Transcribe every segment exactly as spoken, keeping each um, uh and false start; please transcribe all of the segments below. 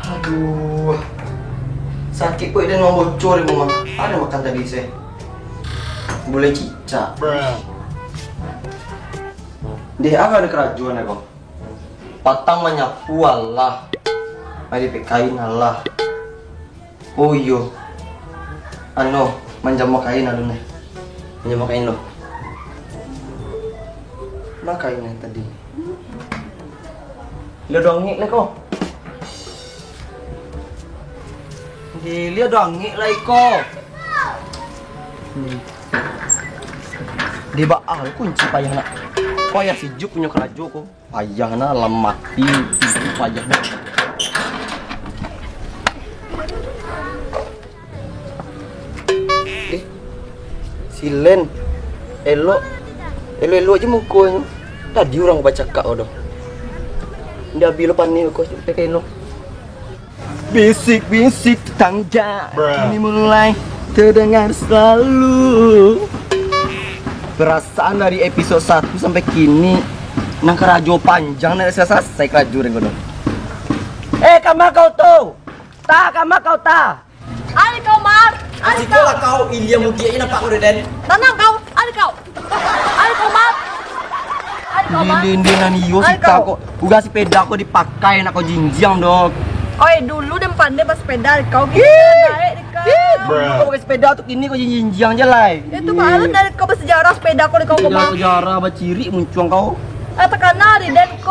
Aduh, sakik ko den, mambocor di rumah. Ado makan tadi se. Bulai cicak. Deh, apo ado karajoan ko? Patang manyapu alah, mari dipekain alah. Oh iyo, ano, manjamua kain alun neh. Manjamua kain lo. Ma kain neh tadi? Lah ado angek lai ko. Diliek ado angek lai ko. Hmm. Di baa kunci payah nak. Payah sijuak punyo karajo ko. Payah nah, lah mati, payah nah. Eh, si Len, elok, elok-elok se mukonyo. Tadi urang bacakak ko doh. Indak abih lo paneh ko, sampai ka ino. Bisik-bisik tetangga kini mulai terdengar selalu. Perasaan dari episod satu sampai kini, nan karajo panjang, nan dak salasai karajo den ko. Eh, kama kau tu? Ta, kama kau ta? Ari kau, Mar. Ari kau. Lah kau, ilia mudiak je nampak kau, Den. Tanang kau, ari kau. Ari kau, Mar. Ari kau, Mar. Dinding-dinding nan iyo sita ko. Uga sepeda ko dipakai, nak kau jinjiang doh. Oi, dulu den pandai basepeda, kau kini naik di kau. Ih, dulu kau pakai sepeda tu, kini kau jinjiang je lai. Itu bahalan dari kau basejarah sepeda kau di kau, Mar. Sejarah bacirik muncuang kau. Eh, takana di den kau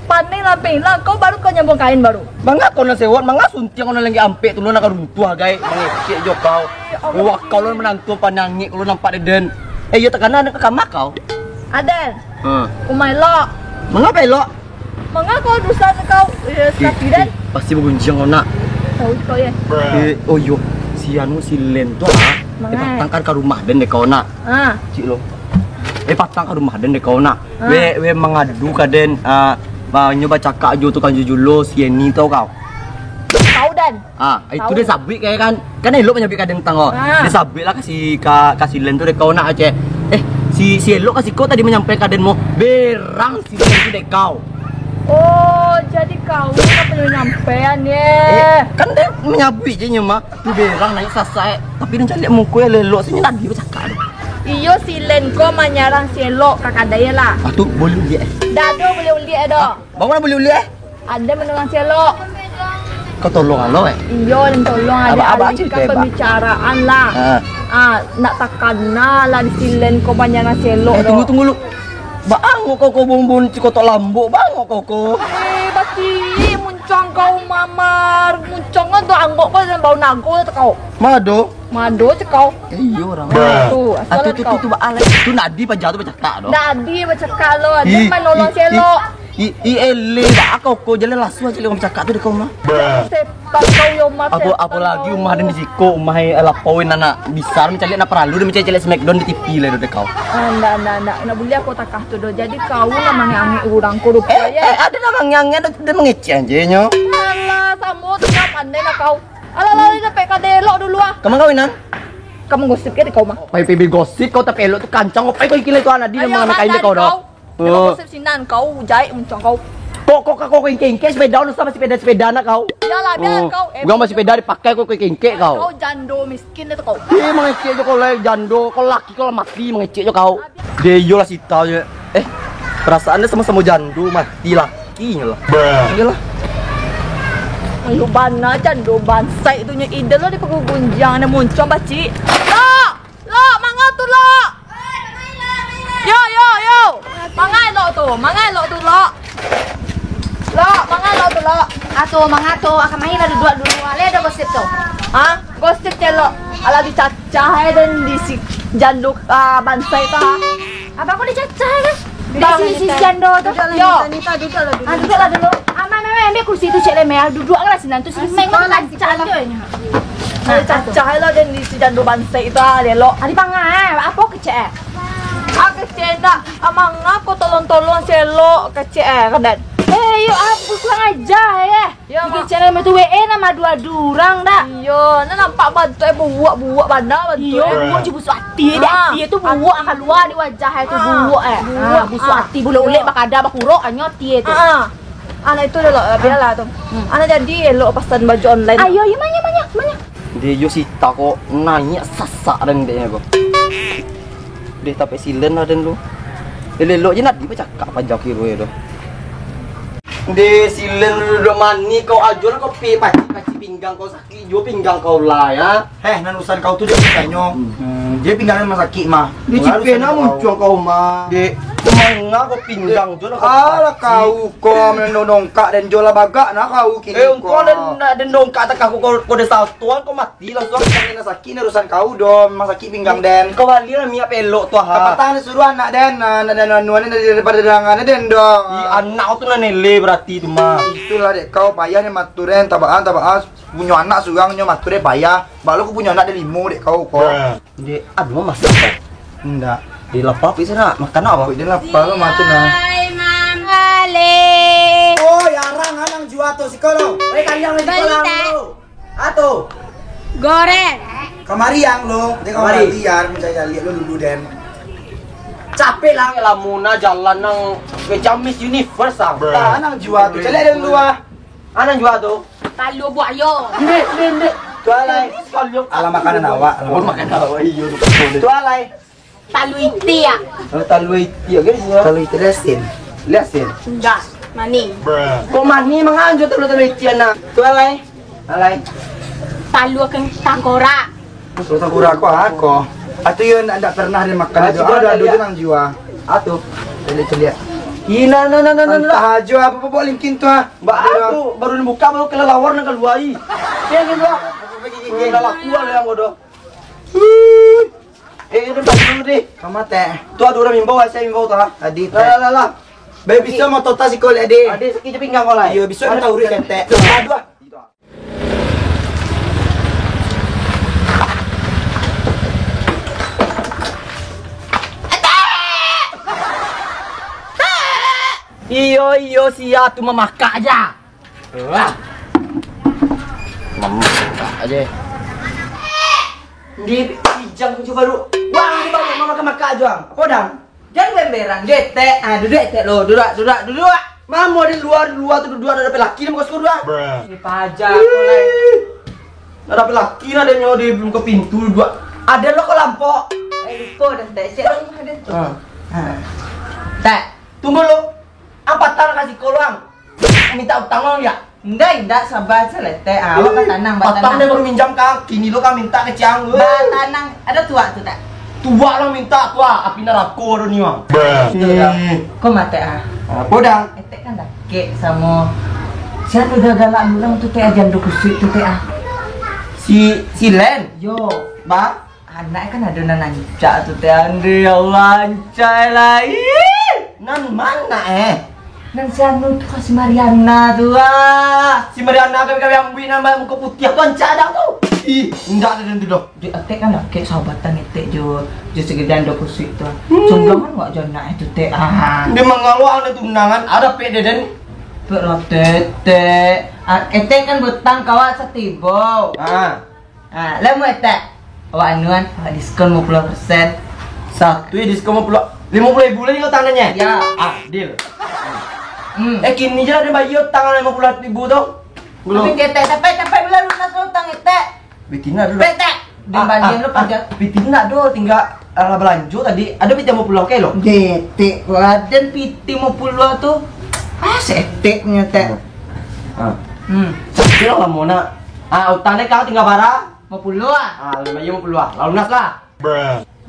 pandai lampeng lah, kau baru kau nyambuang kain baru. Manga kau nan sewot, manga suntiang kau nan langik ampek tu lo, nak ka runtuah gai, mangecek jo kau. Wah, kau lo manantu panangik lo nampak di den. Eh, iyo takana ka kama kau. Aden. Ha. Umah elok. Manga elok? Manga kau dusan kau, eh, sakati den. Pasti bagunjiang kau nak. Tahu kau ye. Eh, oh iyo, si anu si Len tu ah. Manga? Eh, patang kan ka rumah den dek kau nak. Ha. Cik lo. Eh, patang ka rumah den dek kau nak. Ha. We, we mangadu ka den, ah, ba-, nyo bacakak jo tukang jujulo, si Eni tau kau? Tau den. Ah, itu tau. Dia sabuik kayak kan. Kan elok manyabuik ka den tang ko. Ha. Dia sabuik lah ka si, ka, ka si Len tu dek kau nak, cek. Eh, si, si elok ka si ko tadi manyampaian ka den mo. Berang si Len tu dek kau. Oh, jadi kau ni ka panyampaian ye. Eh, kan dia manyabuik je nyo mah. Tu berang naik sasak, eh. Tapi den caliak muko elok-elok, si nyo tadi bacakak tu. Iyo, si Len ko manyarang si elok ka kadai lah. Ah, tu buliah uliak, eh. Dak ado buliah uliak, eh, doh. Ah, baa nan buliah uliak, eh? Ado manolong si elok. Kau tolong alo, eh? Iyo, den tolong ado. Abah, abah alihkan cerita, Abah. Pembicaraan lah. Ha. Ah, nak takana lah di si Len ko manyarang si elok, eh, tunggu, doh. Tunggu lu. Baa angok kau, kau bumbun cikotok lambok, baa angok kau, kau. Eh, bacik, muncuang kau mamar, muncuang kau tu angok kau dan bau nago tu kau. Mado. Mado cek kau. Eh, iyo urang. Tu, ah, tu, tu, tu, tu, baa lai. Tu Nadi paja tu bacakak tu. Nadi bacakak lo, ado manolong si elok. I, i, eleh, baa kau, kau jalan lasuah cek urang bacakak tu dek kau mah. Setan kau yo, Mar, apo, setan apo lagi kau. Umah den di siko, umah, eh, lapoin anak. Bisa mancaliak nak paralu, den mancaliak Smackdown di T V lah dek kau. Ah, ndak, ndak, ndak. Ndak buliah kau takah tu doh. Jadi kau nan mangangek urang ko rupo, eh, ye. Eh, ado nan mangangek, ado, ado mangecek je nyo. Alah, samo tu lah pandai lah kau. Alah, lah, lah, lah, pek ka elok dulu ah. Ka ma kawinan? Ka manggosip ke di kau mah? Pai pibi gosip kau, tapi elok tu kancang kau. Pai kau ikilai tu anak dia. Ayo, mangangek kain dek kau doh. Kau gosip sinan, kau jaik muncuang kau. Kok, kok, kok, kau kengkek-kengkek sepeda, nu samo sepeda-sepeda nak kau. Iyolah, biar kau, eh, bukan sepeda dipakai, kau kengkek-kengkek kau. Kau jando miskin itu kau. Eh, mangecek jo kau lai, jando, kau laki kau lah mati, mangecek jo kau. Deh, iyolah sita je. Eh, perasaan dia samo-samo jando, mati lakinyo lah. Iyolah. Ayo bana jando bansaik tu nyo ide lo di pagugunjiang ni muncuang bacik. Lah! Lok, manga tu, Lok? Yo, yo, yo. Manga Lok tu, manga Lok tu, Lok. Lok, manga Lok tu, Lok. Ato, manga tu, akan main lah duduak dulu. Alai ado gosip tu. Ha? Gosip celok. Alah dicacah ai den di si jando, ah, bansaik tu, ha. Apa kau dicacah ai kan? Di si, si jando tu. Yo. Nita, Nita, duduklah dulu. Ah, duduklah dulu. Amai, amai, ambiak kursi tu, cek lemeh. Duduaklah sinan tu, si Meng tu rancak tu. Nah, cacah lah den di si jando bansaik tu ah, elok. Adi pangai, apo kecek eh? Ah, kecek ndak. Ah, manga ko tolong-tolong si elok kecek eh, kan den. Eh, yo apo kurang ajar eh. Yo, bikin channel macam tu W A nama dua durang dak? Iyo, nah nampak bantuak eh buak-buak bana bantuak. Iyo, eh. Buak je busuk hati, di hati tu buak kalua di wajah eh tu buak eh. Buak busuk hati, bulek-ulek bakada bakurok anyo hati eh tu. Ah, anak itu dah lah, biarlah tu. Anak jadi elok pasan baju online. Ayo, ayo, manya, manya, manya. Dek yo sita ko naiak sasak den dek ko. Deh, tapi silen lah den tu. Elok-elok je nadi bacakak panjang kiro yo tu. Deh, silen duduak mani kau ajo lah kau pi pacik-pacik pinggang kau sakik juo pinggang kau lah ya. Heh, nan urusan kau tu dia tanyo. Hmm, dia pinggang memang sakik mah. Dia cipeh nak muncuang kau mah. Dek, manga kau pinggang jo lah kau. Alah kau kau menendong dongkak dan jo lah bagak nah kau kini. Eh, untung ada nak dendong dongkak takah kau kau desa tuan kau mati langsung. Kena sakik ni urusan kau doh, memang sakik pinggang den. Kau bali lah minyak pelok tu ha. Kapatang ni suruh anak den, anak den anu ni daripada dangan den doh. Ih, anak kau tu nan ele berarti tu mah. Itulah dek kau payah ni matur den, tabaan tabaan. Punyo anak surang nyo matur den payah. Balo ku punyo anak den limo dek kau ko. Dek, aduh masak kau. Ndak. Di lapar pi sana, makan apa? Di lapar lo makan nah. Hai, Mam Ale. Oh, ya arang anang jua tu siko lo. Eh, kalian lagi Bali kolam tak? Lo. Ato. Goreng. Kamari yang lo, dia kamari. Kamari. Biar mencari lihat lo dulu den. Capek lah. Lamuna jalan nang macam Miss Universe ah. Tah, anang jua tu. Caliak den dulu ah. Anang jua tu. Talua buayo. Ndek, ndek, ndek. Tu alai. Alah makanan awak. Oh, makanan awak. Iyo tu. Tu alai. Talua itiak. Kalau talua itiak kan? Talua itiak liasin. Liasin. Indak, manih. Kok manih manganjo talua talua itiak nak? Tu alai. Alai. Talua kentang korak. Talua kentang korak ko ako. Atu yo ndak pernah dia makan. Ah, ado ado nang jua. Atu. Caliak caliak. Ina na na na na. Antah ajo apo pokok lingkin tu ah. Mbak aku baru dibuka baru kelelawar nang kalua i. Dia ni dua. Dah laku lah yang bodoh. Eh, ini baju dulu deh. Kamu teh. Tu ada orang imbau, saya imbau tu ha. Tadi teh. Lah lah lah. Baik bisa mau total sikol ya deh. Ada sakit je pinggang kau lah. Iya, bisa tahu urus ketek. Aduh. Iyo iyo sia tu mamakak aja. Wah. Mamakak aja. Di kijang kucu baru. Wah, di baru mamakak-makak aja. Podang. Jan bemberang, detek. Ah, duduk etek lo, duduk, duduk, duduk. Mamo di luar, di luar tu duduk, ado dapek laki ni muko siko duduk. Ini paja ko lai. Ado dapek laki ni ado nyo di muko pintu duduk. Ado lo ko lampok. Eh, lupo dah, tek. Cek rumah ado tu. Ah. Ah. Tek, tunggu lo. Apa tang kasih koluang? Minta utang lo ya? Indak, indak, sabar se lah, Tek. Ah, awak batanang, batanang. Patang dia baru minjam kang, kini lo kang minta ke ciang. Batanang, ado tuak tu tak? Tuak lo minta, tuak, api narako ado ni, Bang. Itu dah. Kau mah, Tek, ah. Apo, Dang? Etek kan dakek samo si anu dah galak urang tu, Tek, ah, jando kusuik tu, Tek, ah. Si, si Len? Yo. Ba? Anak kan ado nan rancak tu, Tek. Aduh, ya Allah, rancak lah. Ih! Nan mana, eh? Nan si anu tu, si Mariana tu, ah. Si Mariana kami, kami ambil nama muka putih tu, rancak dah tu. Ih, indak ado tu doh. Dek, Etek kan dakek sahabatan Etek jo, jo segedang do kusuik tu. Hmm. Sumbangan wak jo anak itu, Tek. Ah. Dia mangaluak ada tunangan, ada pek deden. Pek lah, Tek, Tek. Ah, Etek kan butang kawak satibo. Ah. Ah, lah, mau etak. Awak anuan, awak diskon lima puluh persen. Satu ya diskon lima puluh, lima puluh ribu lagi kau tangannya? Ya. Ah, deal. Hmm. Eh, kini je lah dia bayar utang lima puluh ribu tu. Belum. Tapi dia tak sampai, sampai bulan lunas utang etak. Bitin nak dulu. Petak. Dia ah, balian ah, lu ah, pada. Bitin nak dulu, tinggal Alah balanjo tadi, ado pitih mau puluah ka lo? Detek, Raden pitih mau puluah tu. Ah, seteknyo, Tek. Ah. Hmm. Sakiro lah mau nak. Ah, utang dek kau tinggal bara? Mau puluah. Ah, lima iyo mau puluah. Lah lunas lah.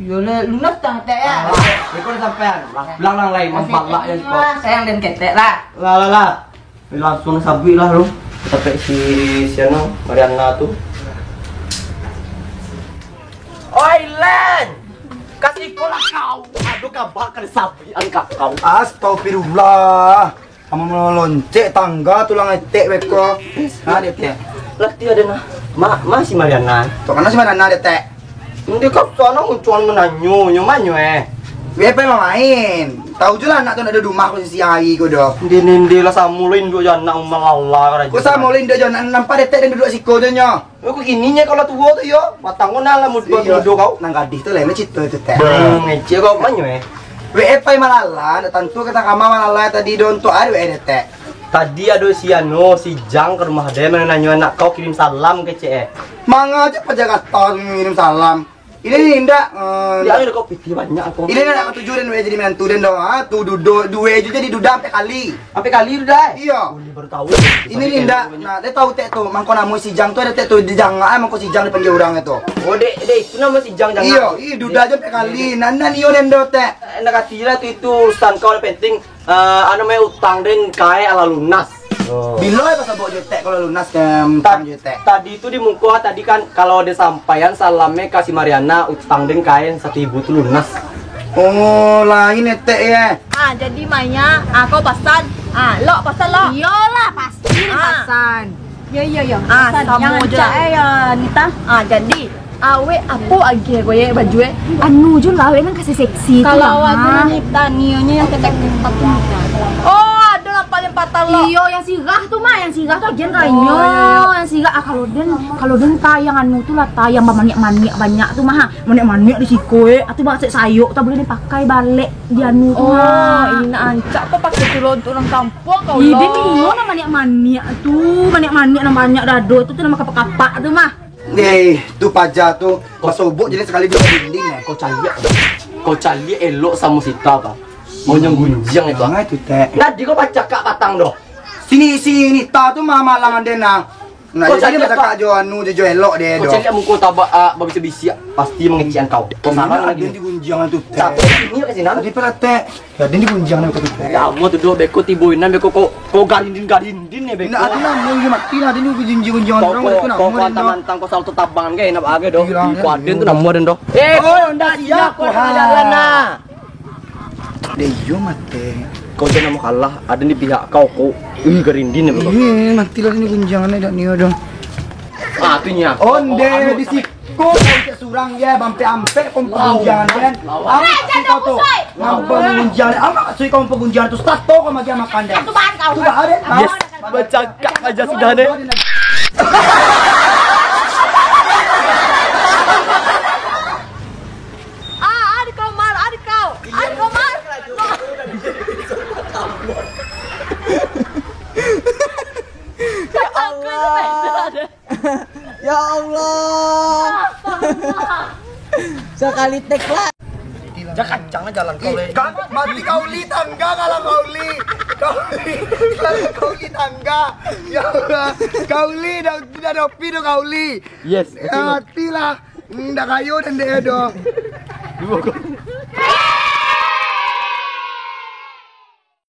Iyo lah, lunas tah, Tek, ya? Ah, iko dah sampean. Lah, pulang nang lain, mambalak ya kau. Sayang dan ketek lah. Lah, lah, lah. Langsung sabuik lah lu. Sampai si, si anu, Mariana tu. Oi, Len! Kasih ko lah kau. Aduh, kabak kali sabuik, anu kau. Astagfirullah. Kamu mau loncek tangga tulang etek beko. Nah, dia tiap. Berarti ado nah. Ma, ma si Mariana. Kok kana si Mariana, Tek? Nde ka usah nah, muncuang mananyo, nyo manyo, eh. Weh, pai mamain. Tahu jo lah anak tu ndak ado di rumah ko siang hari ko doh. Nde, nde, nde lah, samo lo induak jo anak, malala karajo. Ko samo lo induak jo anak, nampak Tek den duduak siko tu nyo. Yo, kok kininyo kalau tuo tu yo, batang ko nah lah mudo, mudo kau. Nan gadih tu lain carito tu, Tek. Hmm, ngecek kau manyo, eh. Weh, pai malala, ndak tantu kata kama malala tadi doh, untuak ari weh, Tek. Tadi ado si anu, si Jang ka rumah den, mananyo anak kau kirim salam kecek, eh. Manga aja paja kata ngirim salam. Ini ni indak, eh, Ya, ada kau pitih banyak kau. Ini nak katuju den weh jadi minantu den doh. Ha, tu dudo, duo jo jadi duda ampek kali. Ampek kali duda, eh? Iyo. Oh, ni baru tahu. Ini ni indak. Nah, den tahu Tek tu, mangko namo si Jang tu ado Tek tu, di Jang, ah, mangko si Jang dipanggil urang tu. Oh, dek, dek, itu nama si Jang, Jang. Iyo, ih, duda aja ampek kali. Nan, nan iyo den doh, Tek. Eh, nak kati lah tu, itu urusan kau, yang penting Eh, anu, meh, utang den kae alah lunas. Oh. Bilo ya pasobok jo Tek kalau lunas ka utang jo Tek? Tadi tu di muko tadi kan, kalau den sampaian salamnyo ka si Mariana, utang den kae saribu tu lunas. Oh, lain ya, Tek, ya. Ah, jadi Maya, ah, kau pasan, ah, Lok pasan, Lok. Iyolah, pasti den pasan. Yo, yo, yo. Ah, pasan samo yang je rancak lah. Eh, ya, Nita. Ah, jadi, awek apo agiah ko ye baju, eh? Anu je lah, awek nan kasih seksi tu lah. Kalau awak tu Nita, nio nyo yang ketek-ketek tu. Oh, ado nan paling patah lo. Iyo, yang sirah tu mah, yang sirah tu agian kainyo. Oh, iyo, iyo. Yang sirah, ah, kalau den, kalau den ka yang anu tu lah, ta, yang bamaniak-maniak banyak tu mah, ha. Maniak-maniak di siko, eh. Atu basek sayok tu buliah den pakai balek di anu tu mah. Oh, ina ancak kau pakai tu lo untuk urang kampuang. Wah, kau lah. Ide nio nan maniak-maniak tu, maniak-maniak nan banyak dado tu, tu nan kapak-kapak tu mah. Eh, tu paja tu, basobok jadi sakali di dinding, eh. Kau caliak, kau caliak elok samo si Ta, Pak. Monyong gunjiang itu, ah. Jangan tu, Tek. Tadi kau bacakak patang doh. Sini, sini, Ta tu mah malang ande nah. Nah, kau jadi caliak, bacakak Pak. Jo anu, jo, jo elok deh, Kau doh. Caliak muko tabak, ah, babisiak-bisiak. Pasti mangecekan kau. Kau salah lagi. Aden digunjiang tu, Tek. Capek ini ka sinan. Tadi pala, Tek. Ya, den digunjiang tu, Tek. Ya Allah tu doh, beko tibo inan, beko kau, kau garindin-garindin ya, beko. Nah, aden lah, mau mati lah, aden digunjiang-gunjiang. Kau, kau, kau, kau antang-antang, kau salah tu tabangan, kan, enak aja doh. Kau aden tu namo aden doh. Eh, oh, ndak siap, kau tengah jalan, nah. Deh, iyo mate. Kau jangan mau kalah, aden di pihak kau, kau. Ih, garindin ya, beko. Ih, mati lah ini gunjiangan dak nio doh. Ah, tu nya. Onde di siko kau cek surang ya, bampek-ampek kau pagunjiangan kan. Amak kasih kau tu. Mampu pagunjiangan. Amak kasih kau pagunjiangan tu. Satu kau magi makan deh. Satu bahan kau. Tu bahan deh. Yes, bacakak aja sudah deh. Ah, ada kau, Mar, ada kau. Ada kau, Mar. Ya Allah. Ya Allah. Sakali tek lah. Jangan, jangan jalan kau, eh. Kan mati kau li tangga kalau kau li. Kau li. Kau li tangga. Ya Allah. Kau li dah, tidak ada pi dah kau li. Yes, ya, betul. Matilah. Ndak kayo dan dek doh. Dua kau.